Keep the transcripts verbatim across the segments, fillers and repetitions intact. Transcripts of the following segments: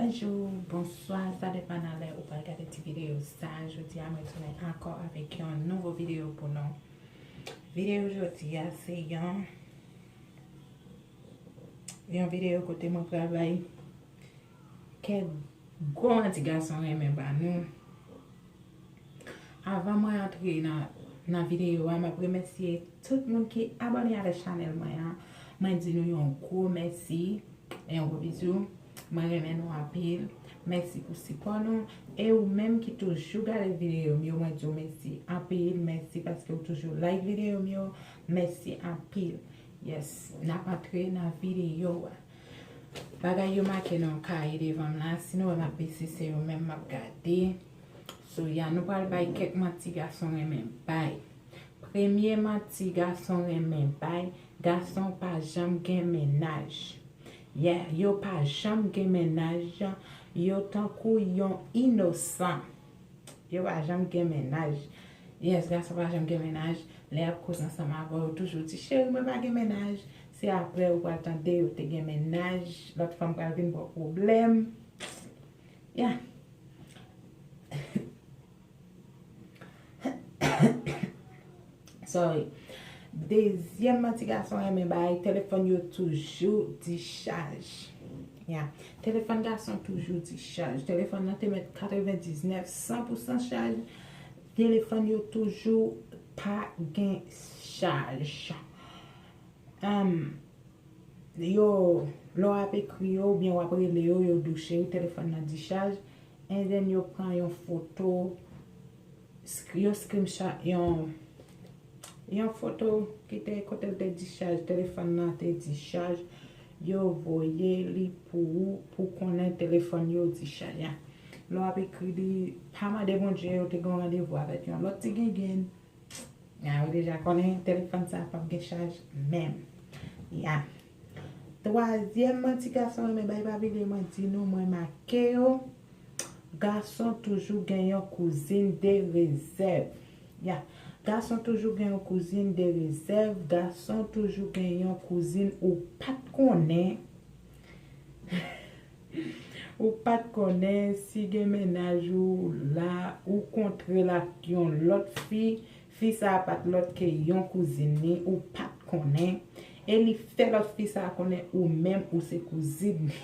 Bonjou, bonswa, sa depann nan lè ou pral gade ti videyo sa. Jodi a mwen tounen ankò avèk yon nouvo videyo pou nou. Videyo jodi a se yon, yon videyo kote mwen pral bay kèk gwo manti gason renmen ba nou. Avan mwen antre nan, nan videyo a, m ap remèsye tout moun ki abòne avèk chanèl mwen an. Mwen di nou yon gwo mèsi, yon gwo bizou. Mwen renmen nou anpil. Mèsi pou sipò nou. E ou menm ki toujou gade videyo m yo, mwen di w mèsi anpil. Mèsi paske w toujou like videyo m yo. Mèsi anpil. Yes, n ap antre nan videyo a. Bagay yo make nan yon kaye devan m la. Si nou wè m ap bese, se yo menm m ap gade. So, ya, nou pral bay kèk manti gason renmen bay. Premye manti gason renmen bay, gason pa janm gen mennaj. Yeah, yo pa janm gen mennaj, yo tankou yon inosan. Yo pa janm gen mennaj. Yes, gason pa janm gen mennaj. Lè y ap koze ansanm avè w, yo toujou di, "Cheri, mwen pa gen mennaj." Se apre ou pral tande yo te gen mennaj, lòt fanm pral vin ba w pwoblèm. Yeah. Sorry. Dezyèm manti gason renmen bay, telefòn yo toujou dichaj. Yeah. Telefòn gason toujou dichaj. Telefòn nan te mèt katrevendiznèf, san pou san chaj. Telefòn yo toujou pa gen chaj. Em, yo, lè w ap ekri yo oubyen w ap rele yo, yo di w, "Cheri, telefòn nan dichaj." And then yo pran yon foto, sk- yo screenshot yon, yon foto ki te kote l te dichaj, telefòn nan te dichaj. Yo voye li pou ou, pou konnen telefòn yo dichaj. Ya. Lè w ap ekri li, pa mande Bondye yo te gen yon randevou avèk yon lòt ti gengenn. Ya, ou deja konnen telefòn sa p ap gen chaj menm. Ya. Twazyèm manti gason renmen bay, pa bliye mwen di nou, mwen make yo. Gason toujou gen yon kouzin de rezèv. Ya. Gason toujou gen yon kouzin de rezèv. Gason toujou gen yon kouzin ou pa t konnen. Ou pa t konnen si gen mennaj ou la, ou kontre l ak yon lòt fi. Fi sa a pa t lòt ke yon kouzin li, ou pa t konnen. E li fè lòt fi sa a konnen ou menm ou se kouzin li.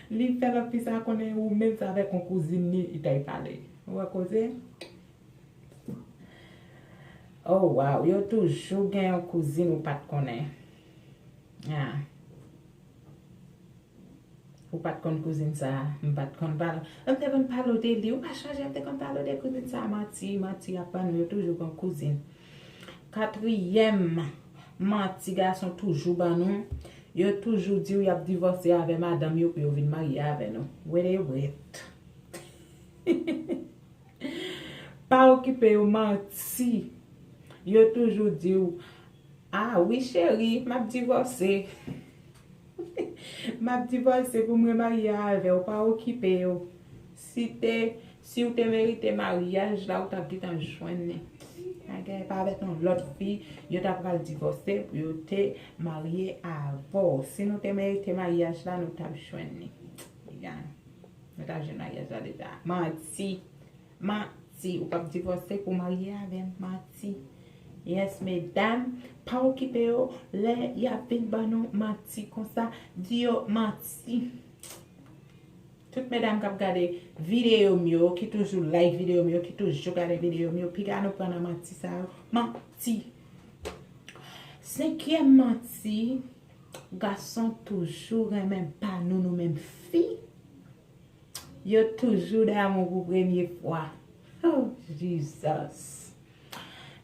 Li fè lòt fi sa a konnen ou menm se avèk yon kouzin li, li t al pale. Ou wè koze? Oh, wow, yo toujou gen yon kouzin ou pa t konnen. Ah. Ou pa t konn kouzin sa a, m pa t konn pale. M te konn pale w de li, ou pa chonje m te konn pale w de kouzin sa a, manti, manti y ap ban nou, yo toujou gen yon kouzin. Katriyèm manti gason toujou ban nou, yo toujou di w y ap divòse avè madanm yo pou yo vin marye avè nou. Wait, wait. Pa okipe yo, manti. Yo toujou di w, "Ah wi cheri, m ap divòse. M ap divòse pou m remarye avè w, pa okipe yo." Si te, si w te merite maryaj la, ou t ap gentan jwenn li. Bagay pa avèk yon lòt fi, yo ta pral divòse pou yo te marye avè w. Si nou te merite maryaj la, nou t ap jwenn li. Ya. Nou t ap jwenn maryaj la deja. Manti. Manti. Ou p ap divòse pou w marye avè m. Manti. Yes, medam, pa okipe yo. Lè y ap vin ban nou manti konsa, di yo manti. Tout medam k ap gade videyo m yo, ki toujou like videyo m yo, ki toujou gade videyo m yo, piga nou pran nan manti sa yo. Manti. Senkyèm manti, gason toujou renmen ba nou, nou menm fi. Yo toujou damou pou premye fwa. Oh, Jesus.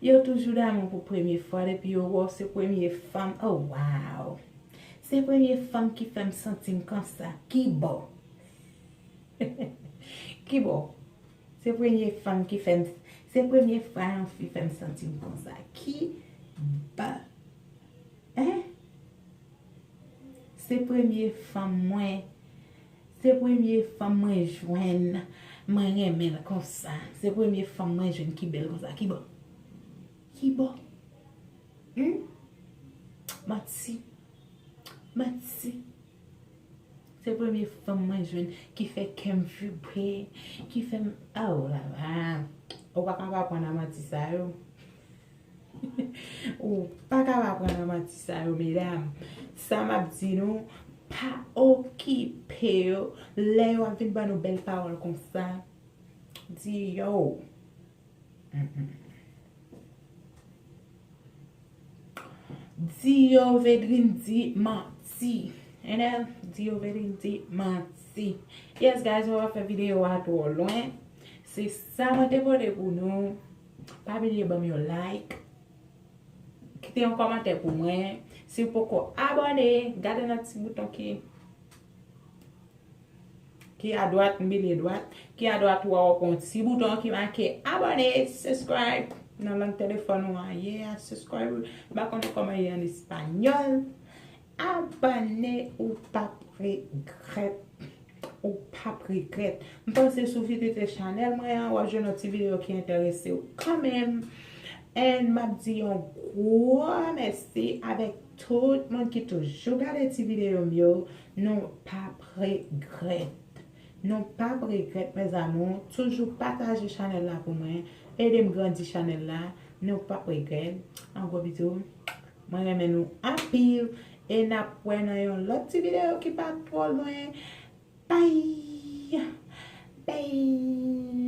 Yo toujou damou pou premye fwa, depi yo wè w se premye fanm. Oh, wow. Se premye fanm ki fè m santi m konsa. Kibò? Kibò? Se premye fanm ki fè m, se premye fwa yon fi fè m santi m konsa. Kibò? Hein? Se premye fanm mwen, se premye fanm mwen jwenn, mwen renmen l konsa. Se premye fanm mwen jwenn ki bèl konsa. Kibò? Kibò? Hmm? Manti. Manti. Se premye fanm mwen jwenn ki fè kè m vibre, ki fè m, oh la la. Ou pa ka pa pran nan manti sa yo. Ou pa ka pa pran nan manti sa yo, medam. Sa m ap di nou, pa okipe yo. Lè yo ap vin ban nou bèl pawòl konsa, di yo. Mm-mm. Di yo Vedrine di manti. Enèl, di yo Vedrine di manti. Yes, guys, mwen pa fè videyo a twò lwen. Se sa mwen te pote pou nou. Pa bliye ban m yon like. Kite yon kòmantè pou mwen. Si w poko abòne, gade nan ti bouton ki ki adwat, m bliye dwat, ki adwat ou a wè yon ti bouton ki make abòne, subscribe, nan lang telefòn ou an, yeah, subscribe, m pa konnen kòman ye an espanyòl, abòne, ou p ap regrèt, ou p ap regrèt. M panse si w vizite chanèl mwen an, w ap jwenn yon ti videyo ki enterese w kanmenm, and m ap di yon gwo mèsi avèk tout moun ki toujou gade ti videyo m yo, nou p ap regrèt. Nou p ap regrèt, mes amours. Toujou pataje chanèl la pou mwen. Ede m grandi chanèl la. Nou p ap regrèt. Yon gwo bizou. Mwen renmen nou anpil. E n ap wè nan yon lòt ti videyo ki pa twò lwen. Bye! Bye!